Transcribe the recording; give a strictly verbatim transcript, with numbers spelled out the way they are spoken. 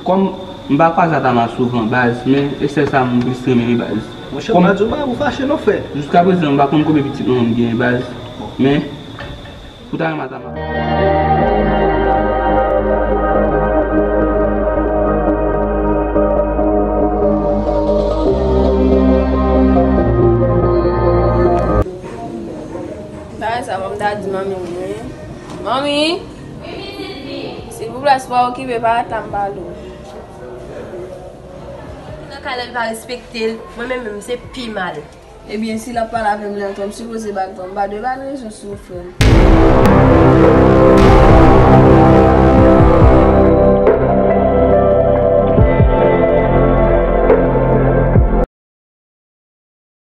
Kòm m pa kwaze Atama souvan, baz, men e sèl sa m plis renmen wi, baz. Monchè, m pa di w bagay pou fache non, frè. Jiska prezan, m pa konn konbyen pitit manman m genyen, baz. Men, pou ta renmen Atama. Bagay sa, fò m ta di manmi m wi. Manmi! Silvouplè, si w pa okipe, pa ret la, m pale w. Nan ka lè l pa respekte l, mwen menm, menm se pi mal. Ebyen, si l ap pale avè m lè an tou, m sipoze ba l tan. M pa dwe ba l rezon sou frè m.